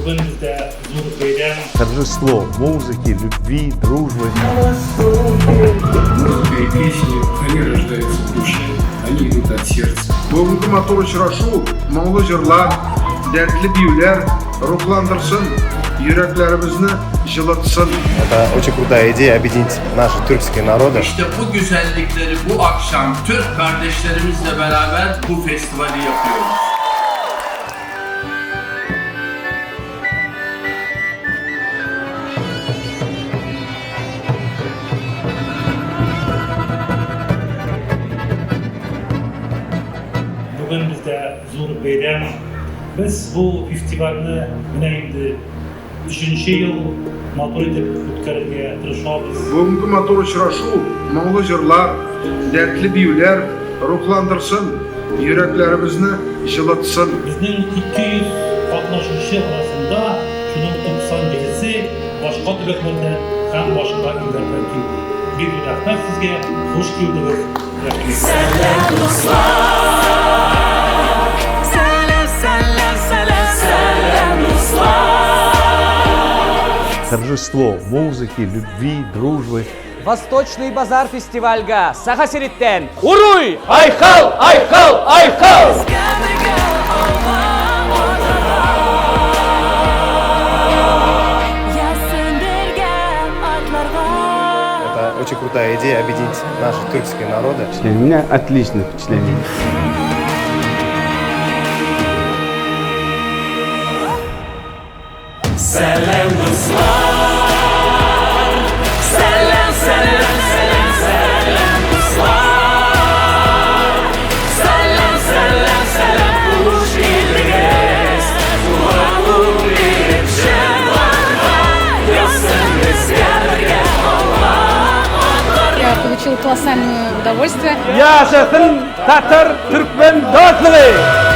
Бүген бездә зур бәйрәм. Торжество музыки, любви, дружбы. Музыка и песни, они рождаются в душе, они идут от сердца. Бүгенге матур очрашу, моңлы җырлар, дәртле биюләр рухландырсын, йөрәкләребезне җылытсын. Это очень крутая идея объединить наши тюркские народы. İşte bu güzellikleri bu akşam Türk kardeşlerimizle beraber bu festivali yapıyoruz. Бүген бездә зур бәйрәм. Без бу фестивальне менә инде өченче ел матур итеп үткәрергә тырышабыз. Бүгенге матур очрашу, моңлы җырлар, дәртле биюләр рухландырсын, йөрәкләребезне җылытсын. Безнең 200 катнашучы арасында шуның 97-се башка төбәкләрдән һәм башка илләрдән килде. Бик рәхмәт сезгә, хуш килдегез. Рәхмәт. Сәлам, дуслар! Сәлам, сәлам, сәлам, сәлам, дуслар! Торжество музыки, любви, дружбы. Восточный базар фестивальгә Саха сириттән Уруй! Айхал! Айхал! Айхал! Безгә бергә алга атларга. Язсын бергә атларга. Это очень крутая идея объединить наши тюркские народы. У меня отличное впечатление. Сәлам, дуслар! Сәлам, сәлам, сәлам, сәлам, дуслар! Сәлам, сәлам, сәлам, хуш килдегез! Туган биреп җырларга, язсын безгә бергә алга атларга. Я получила колоссальное удовольствие. Яшәсен татар түркмен достлыгы!